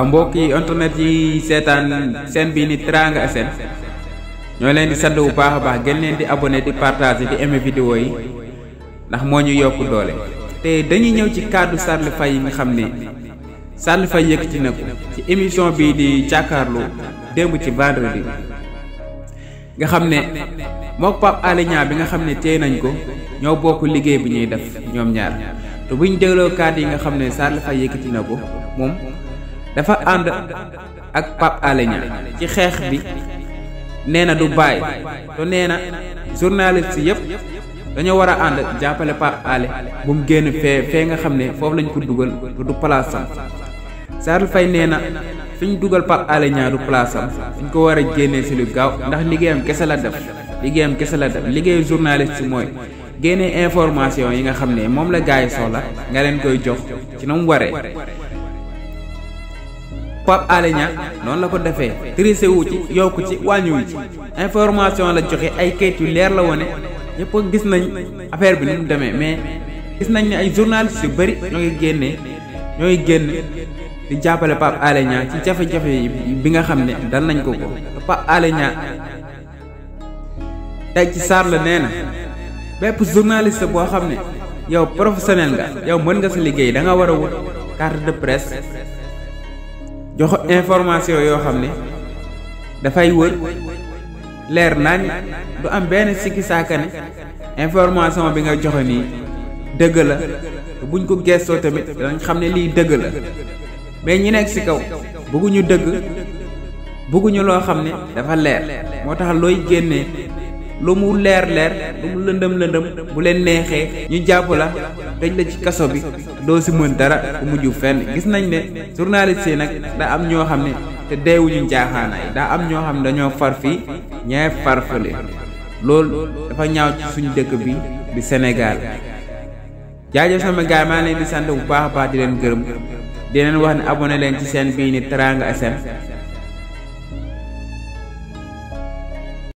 mbokk yi internet yi seetaan seen bii ni Teranga SN ñoo leen di sant bu baax a baax gën leen di abonné di partager di aimer vidéo yi ndax moo ñu yokk doole. te dañuy ñëw ci kaddu Sarly Faye yi nga xam ne Sarly Faye yëkkati na ko ci émission bii di jàkkaarloo démb ci vendredi nga xam ne mook Pape Alé Niang bi nga xam ne téye nañ ko ñoo bokk liggéey bi ñuy def ñoom ñaar te buñ dégloo kaddu yi nga xam ne Sarly Faye yëkkati na ko moom dafa ànd ak Pape Alé Niang ci xeex bi nee na du bàyyi te nee na journaliste yëpp dañoo war a ànd jàppale Pape Alé bu mu génn fee nga xam ne foofu lañ ko dugal te du place am Sarly Faye nee na fi ñu dugal Pape Alé Niang du place am fi ñu ko war a génnee si lu gaaw ndax liggéeyam kese la def liggéeyu journaliste mooy génnee information yi nga xam ne moom la gars yi soxla nga leen koy jox ci na mu waree. Pape Alé Niang noonu la ko defee triché wu ci yokku ci wàññiwu ci information la joxe ay kayit yu leer la wone ñëpp gis nañ affaire bi ni mu demee mais gis nañ ne ay journalistes yu bëri ñooy génn di jàppale Pape Alé Niang ci jafe-jafe yi bi nga xam ne dal nañ ko Pape Alé Niang teg ci Sarly nee na bépp journaliste boo xam ne yow professionnel nga yow mën nga sa liggéey da nga war a wut carte de presse jox information yoo xam ne dafay wër leer nañ du am benn sikki saaka ne information bi nga joxe nii dëgg la buñ ko gestoo tamit dañ xam ne lii dëgg la mais ñi nekk ci kaw bëgguñu dëgg bëgguñu loo xam ne dafa leer moo tax looy génnee lu mu leer lu mu lëndëm bu leen neexee ñu jàpp la tëj la ci kaso bi doo ci mën dara bu mujj fenn. gis nañ ne journaliste yi nag daa am ñoo xam ne te deewuñu njaaxaanaay daa am ñoo xam ne dañoo far fii ñee far fële loolu dafa ñaaw ci suñu dëkk bi di Sénégal. jaajëf sama gaay maa leen di sant bu baax a baax di leen gërëm di leen wax ne abonné leen ci seen bii ni Teranga SN